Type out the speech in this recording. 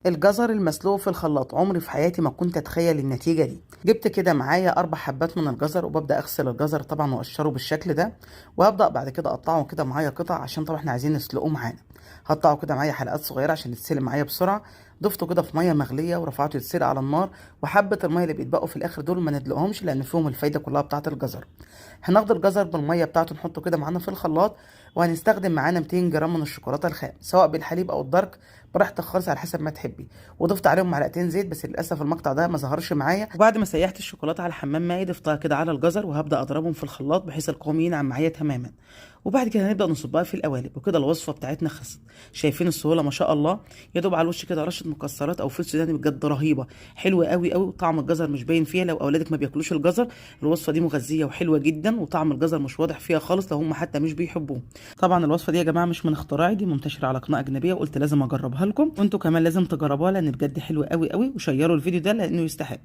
الجزر المسلوق في الخلاط، عمري في حياتي ما كنت اتخيل النتيجة دي. جبت كده معايا 4 حبات من الجزر، وببدا اغسل الجزر طبعا واقشره بالشكل ده، وهبدا بعد كده اقطعه كده معايا قطع، عشان طبعا احنا عايزين نسلقه معانا. هقطعه كده معايا حلقات صغيرة عشان يتسلق معايا بسرعة. ضفته كده في مية مغليه ورفعته يتسلق على النار، وحبه المية اللي بيتبقوا في الاخر دول ما ندلقهمش لان فيهم الفايدة كلها بتاعه الجزر. هناخد الجزر بالمية بتاعته نحطه كده معانا في الخلاط، وهنستخدم معانا 200 جرام من الشوكولاتة الخام، سواء بالحليب او الدارك، براحتك خالص على حسب ما تحبي. وضفت عليهم معلقتين زيت، بس للاسف المقطع ده ما ظهرش معايا. وبعد ما سيحت الشوكولاتة على حمام مائي ضفتها كده على الجزر، وهبدا اضربهم في الخلاط بحيث القوام ينعم معايا تماما. وبعد كده هنبدا نصبها في القوالب، وكده الوصفة بتاعتنا خلصت. شايفين السهولة ما شاء الله؟ يا دوب على الوش كده رشه مكسرات او فول سوداني، بجد رهيبة، حلوة قوي قوي، وطعم الجزر مش باين فيها. لو اولادك ما بياكلوش الجزر، الوصفة دي مغذيه وحلوه جدا، وطعم الجزر مش واضح فيها خالص لو هم حتى مش بيحبوه. طبعا الوصفة دي يا جماعة مش من اختراعي، دي منتشرة على قناة اجنبية، وقلت لازم اجربها لكم، وانتوا كمان لازم تجربوها لان بجد حلوة قوي قوي. وشيروا الفيديو ده لانه يستحق.